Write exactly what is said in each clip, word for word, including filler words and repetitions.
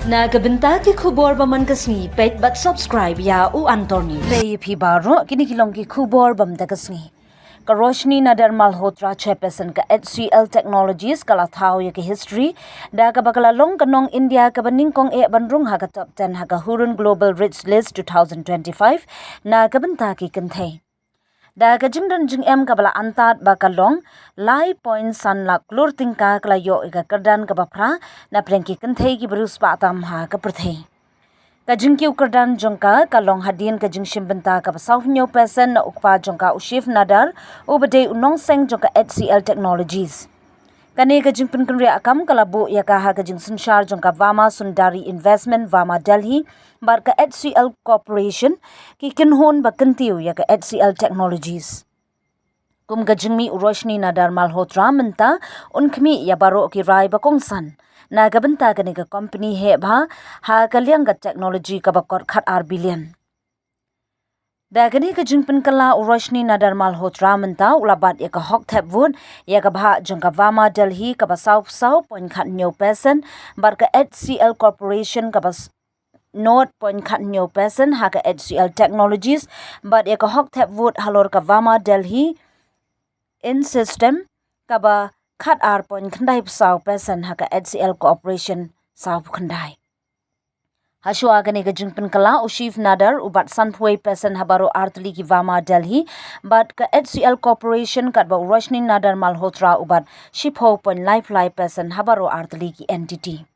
Na ka bynta ki khubor ba man ka sngi, peit bad subscribe ïa U Anthony. Lei phi baroh, kine ki long ki khubor ba man ka sngi. Ka Roshni Nadar Malhotra, chairperson ka H C L Technologies, ka la thaw ïa ka history da kaba ka la long ka nong India kaba nyngkong eh ban rung ha ka top ten ha ka Hurun Global Rich List two thousand twenty-five na ka bynta ki kynthei. Da ka jingdon jingem kaba la antad ba ka long lai point san lak klur tyngka, ka la ïoh ïa ka kyrdan kaba phra na pdeng ki kynthei kiba riewspah tam ha ka pyrthei. Ka jingkiew kyrdan jong ka ka long hadien ka jingshim bynta kaba saw hynñiew percent na u kpa jong ka, u Shiv Nadar, uba dei u nongseng jong ka H C L Technologies. Kane ka jingpynkynriah kam ka la buh ïa ka ha ka jingsynshar jong ka Vama Sundari Investment, Vama Delhi, bad ka H C L Corporation, ki kynhun ba kyntiew ïa ka H C L Technologies. Kum ka jingmih u Roshni Nadar Malhotra mynta, un khmih ïa baroh ki rai ba kongsan na ka bynta kane ka company heh bha ha ka liang ka technology kaba kot khat ar billion. Da kane ka jingpynkylla, u Roshni Nadar Malhotra mynta u la bat ïa ka hok thep vote ïa ka bhah jong ka Vama Delhi kaba saw saw point khat hynñiew percent, bad ka H C L Corporation kaba s-, nought point khat hynñiew percent, ha ka H C L Technologies bat ïa ka hok thep vote halor ka Vama Delhi Insystem kaba khat ar point khyndai phew saw percent, ha ka H C L Corporation saw phew khyndai. Hashwa kane ka jingpynkylla, u Shiv Nadar u bat san phew wei percent ha baroh ar tylli ki Vama Delhi, bad ka H C L Corporation katba u Roshni Nadar Malhotra u bat shi phew point lai phew lai percent ha baroh ar tylli ki entity.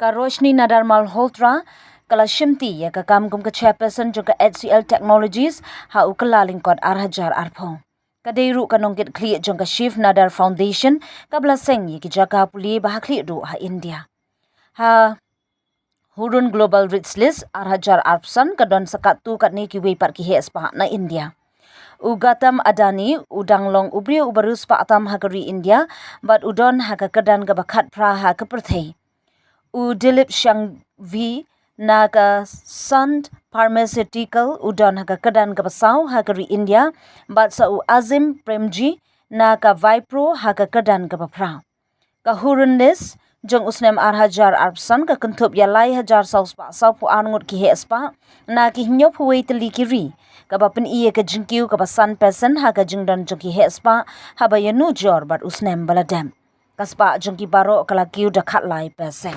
Ka Roshni Nadar Malhotra ka la shimti ïa ka kam kum ka chairperson jong ka H C L Technologies ha u Kyllalyngkot ar hajar ar phew. Ka dei ruh ka nongkitkhlieh jong ka Shiv Nadar Foundation, kaba la seng ïa ki jaka pule ba ha khlieh duh ha India. Ha Hurun Global Rich List ar hajar ar phew san ka don sa katto katne kiwei pat ki heh spah na India. U Gautam Adani u dang long u briew uba riewspah tam ha ka ri India, bad u don ha ka kyrdan kaba khat phra ha ka pyrthei. U Dilip Shanghvi na ka Sun Pharmaceutical u don ha ka kyrdan kaba saw ha ka ri India, bad sa u Azim Premji na ka Wipro ha ka kyrdan kaba phra. Ka Hurun List jong u snem ar hajar ar phew san ka kynthup ïa lai hajar saw spah saw phew ar ngut ki heh spah na ki hynñiew phew wei tylli ki ri, kaba pyni ïa ka jingkiew kaba san percent ha ka jingdon jong ki heh spah haba ïanujor bad u snem ba la dep. Ka spah jong ki baroh ka la kiew da khat lai percent.